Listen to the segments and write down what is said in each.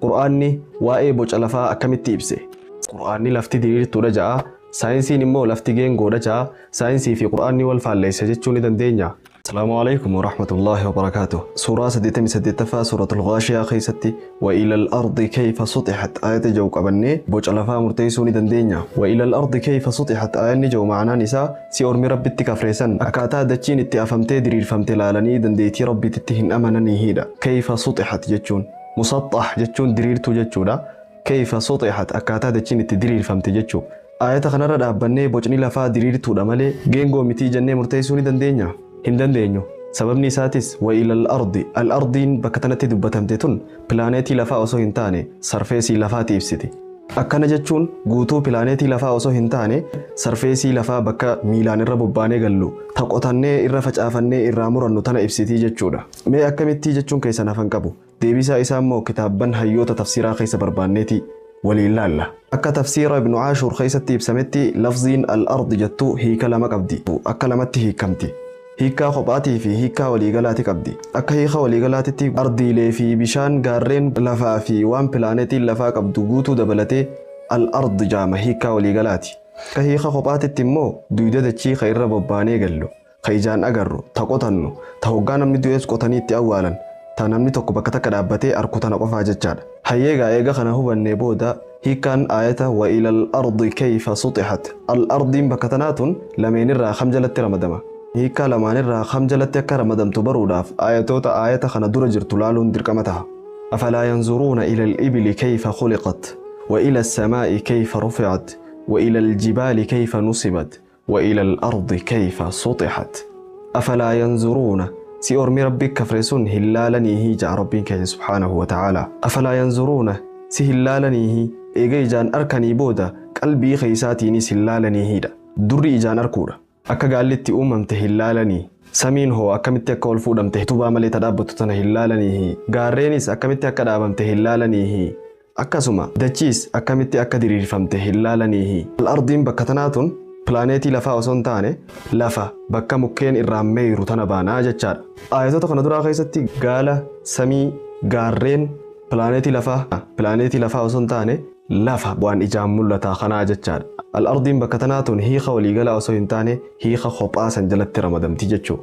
Qur'aanni waa'ee boca lafaa akkamitti ibse? Qur'aanni lafti diriirtuudha ja'a, saayinsiin immoo lafti geengoodha ja'a, saayinsii fi Qur'aanni wal faalleessa jechuu ni dandeenya. Asalaamu alaikum warahmatullaahi wabarakaatuh. Suuraa 88ffaa Suuratul Ghaashiyaa keessatti wa ilal ardi kayfa suxixat ayata jedhu qabannee boca lafaa murteessuu ni dandeenya. Wa ilal ardi kayfa suxixat ayanni jedhu ma'anaan isaa si ormi Rabbitti kafreessan akkaataa dachiin itti afamtee diriirfamte laalanii dandeettii Rabbiititti hin amananiihidha. Kayfa suxixat jechuun musaxxah jechuun diriirtuu jechuudha. Kayfa suxixat akkaataa dachiin itti diriirfamte jechuu. Ayata kanarra dhaabbannee bocni lafaa diriirtuudha malee geengoo mitii jennee murteessuu ni dandeenya? Hin dandeenyu. Sababni isaatis wa ilal ardi al ardiin bakka tanatti dubbatamte tun pilaaneetii lafaa osoo hin taane sarfeesii lafaati ibsiti. Akkana jechuun guutuu pilaaneetii lafaa osoo hin taane sarfeesii lafaa bakka miilaan irra bobbaanee gallu ta qotannee irra facaafannee irraa murannu tana ibsitii jechuudha. Mee akkamittii jechuun keessan hafan qabu. Deebisaa isaa immoo kitaabban hayyoota tafsiiraa keessa barbaanneeti waliin laalla. Akka tafsiira Ibnu Aashuur keessatti ibsametti lafziin al-ard jettu hiika lama qabdi. Akka lamatti hiikamti. Hiikkaa kophaatii fi hiikkaa waliigalaati qabdi. Akka hiika waliigalaatitti ardiilee fi bishaan gaarreen lafaa fi waan pilaanetiin lafaa qabdu guutuu dabalatee al-ard jaama hiikkaa waliigalaati. Akka hiika kophaatitti immoo duyda dachii ka irra bobbaanee gallu, ka ijaan agarru, ta qotannu, ta hoggaa namni du'es qotanii itti awwaalan, ta namni tokko bakka takka dhaabbatee arku tana qofaa jechaadha. Hayyeegaa eega kana hubannee booda hiikkaan aayata wa ilal ardi kayfa suxixat al ardiin bakka tanaa tun lameenirraa kam jalatti ramadama? Hiikkaa lamaanirraa kam jalatti akka ramadamtu baruudhaaf aayatoota aayata kana dura jirtu laaluun dirqama taha. Afalaa yanzuruuna ila al-ibili kayfa khuliqat wa ila as-samaa'i kayfa rufi'at wa ila al-jibaali kayfa nusibat wa ila al-ardi kayfa suxixat. Afalaa yanzuruuna si ormi Rabbi kafre sun hin laalaniihi ja'a Rabbiin keenya subhaanahu wa ta'aalaa. Afalaa yanzuruuna si hin laalaniihi eega ijaan arkanii booda qalbii keeysaatiinis hin laalaniihidha. Durri ijaan arkuudha. Akka gaalli itti uumamte hin laalanii. Samiin hoo akkamitti akka ol fuudhamte utubaa malee ta dhaabbattu tana hin laalaniihi. Gaarreenis akkamitti akka dhaabamte hin laalaniihi. Akkasuma dachiis akkamitti akka diriirfamte hin laalaniihi. Al-ardiin bakka tanaa tun pilaaneetii lafaa osoo hin taane lafa bakka mukkeen irraa meeyru tana baanaa jechaadha. Aayatoota kana duraa keessatti gaala, samii, gaarreen, pilaaneetii lafaa, pilaaneetii lafaa osoo hin taane lafa waan ijaan mul'ataa kanaa jechaadha. Al-ardiin bakka tanaa tun hiika waliigalaa osoo hin taane hiika kophaa san jalatti ramadamti jechuudha.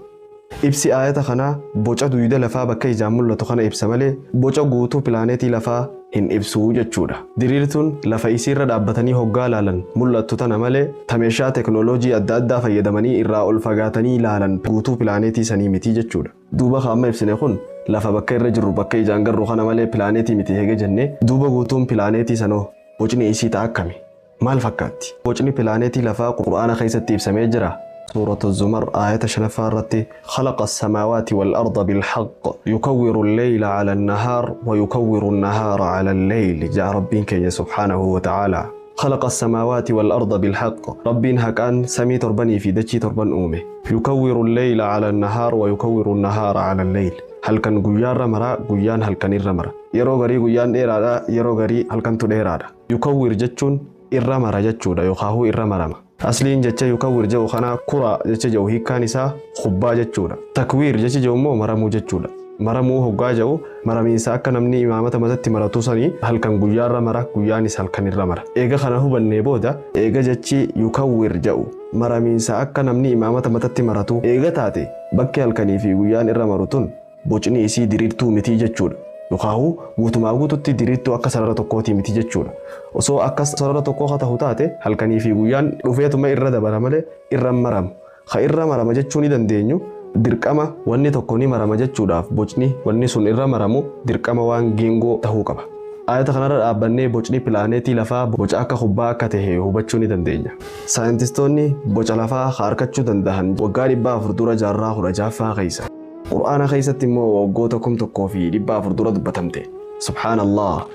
Ibsi aayata kanaa boca duyda lafaa bakka ijaan mul'atu kana ibsa malee boca guutuu pilaaneetii lafaa hin ibsuu jechuudha. Diriirtuun lafa isiirra dhaabbatanii hoggaa laalan mul'attu tana malee ta meeshaa teknooloojii adda addaa fayyadamanii irraa ol fagaatanii laalan guutuu pilaaneetii sanii miti jechuudha. Duuba ka amma ibsine kun lafa bakka irra jirru bakka ijaan garru kana malee pilaaneetii miti hege jenne duuba guutuun pilaaneetii sanoo bocni isii ta akkami? Maal fakkaatti? Bocni pilaaneetii lafaa Qur'aana keessatti ibsamee jira. Suuratu Zumar aayata shanaffaa irratti khalaqa as-samaawaati wal arda bil haqq yukawwiru al-layla ala an-nahaar wa yukawwiru an-nahaara ala al-layl ja'a Rabbiin keenya subhaanahu wa ta'aalaa. Khalaqa as-samaawaati wal arda bil haqq Rabbiin haqaan samii torbanii fi dachii torban uume. Yukawwiru al-layla ala an-nahaar wa yukawwiru an-nahaara ala al-layl. Halkan guyyaarra mara, guyyaan halkanirra mara. Yeroo garii guyyaan dheeraadha, yeroo garii halkantu dheeraadha. Yukawwir jechuun irra mara jechuudha yookaahuu irra marama. Asliin jecha yukawwir jedhu kanaa kuraa jecha jedhu hiikkaan isaa kubbaa jechuudha. Takwiir jechi jedhu immoo maramuu jechuudha. Maramuu hoggaa jedhu maramiinsa akka namni imaamata matatti maratu sanii halkan guyyaarra mara guyyaanis halkanirra mara. Eega kana hubannee booda eega jechi yukawwir jedhu maramiinsa akka namni imaamata matatti maratu eega taate bakki halkanii fi guyyaan irra maru tun bocni isii diriirtuu mitii jechuudha. Yookaahuu guutumaa guututti diriirtuu akka sarara tokkootii miti jechuudha. Osoo akka sarara tokkoo ka tahu taate halkanii fi guyyaan dhufeetuma irra dabara malee irra hin maramu. Ka irra marama jechuu ni dandeenyu dirqama wanni tokko ni marama jechuudhaaf bocni wanni sun irra maramu dirqama waan geengoo tahuu qaba. Aayata kanarra dhaabbannee bocni pilaaneetii lafaa boca akka kubbaa akka tahe hubachuu ni dandeenya. Saayintistoonni boca lafaa ka arkachuu dandahan waggaa 400 dura jaarraa 16ffaa keessa. Qur'aana keessatti immoo waggoota 1400 dura dubbatamte. Subhaanallah.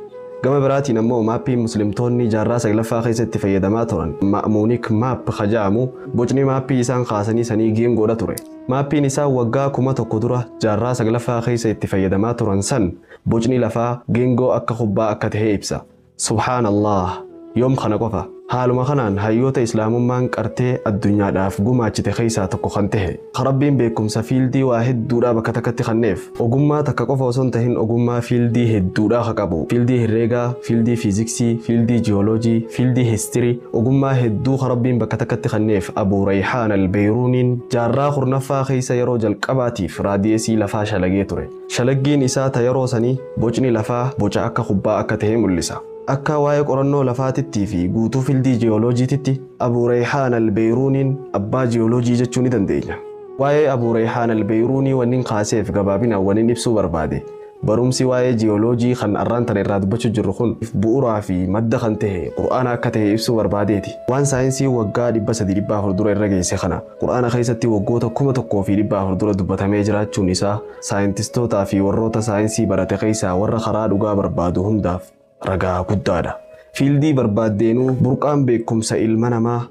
Gama biraatiin ammoo maappiin muslimtoonni jaarraa 9ffaa keessa itti fayyadamaa turan Ma'muunik maap ka ja'amu bocni maappii isaan kaasanii sanii geengoodha ture. Maappiin isaan waggaa 1000 dura jaarraa 9ffaa keessa itti fayyadamaa turan san bocni lafaa geengoo akka kubbaa akka tahe ibsa. Subhaanallah. Yoom kana qofa? Haaluma kanaan hayyoota Islaamummaan qartee addunyaadhaaf gumaachite keessaa tokko kan tahe, Rabbiin beekumsa fiildii waa hedduudhaa bakka takkatti kenneef, ogummaa takka qofa osoo hin tahin ogummaa fiildii hedduudhaa ka qabu, fiildii herreegaa, fiildii fiiziksii, fiildii jiyooloojii, fiildii histirii, ogummaa hedduu ka Rabbiin bakka takkatti kenneef Abuu Rayhaan Albeeyruuniin jaarraa 10ffaa keessa yeroo jalqabaatiif raadiyeesii lafaa shalagee ture. Shalaggiin isaa ta yeroo sanii bocni lafaa boca akka kubbaa akka tahe mul'isa. Akka waa'ee qorannoo lafaatittii fi guutuu fiildii jiyooloojiititti Abuu Rayhaan Albeeyruuniin abbaa jiyooloojii jechuu ni dandeenya. Waa'ee Abuu Rayhaan Albeeyruunii wannin kaaseef gabaabinaan wannin ibsuu barbaade, barumsi waa'ee jiyooloojii kan arraan tana irraa dubbachuu jirru kun bu'uuraa fi madda kan tahe Qur'aana akka tahe ibsuu barbaadeeti. Waan saayinsii waggaa 300-400 dura irra geesse kana Qur'aana keessatti waggoota 1400 dura dubbatamee jiraachuun isaa saayintistootaa fi warroota saayinsii barate keessaa warra karaa dhugaa barbaadu hundaaf ragaa guddaadha. Fiildii barbaaddeenuu burqaan beekumsa ilma namaa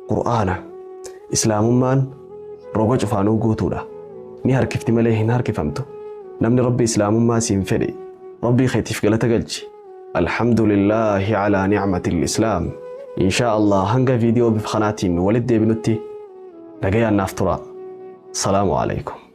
Qur'aana. Islaamummaan roga cufaanuu guutuudha. Ni harkifti malee hin harkifamtu. Namni Rabbi Islaamummaa siin fedhe, Rabbii keetiif galata galchi. Alhamdulillaahi alaa ni'matil Islaam. Inshaa Allah hanga viidiyoo bifa kanaatiin walitti deebinutti nagayaan naaf tura. Salaamu alaikum.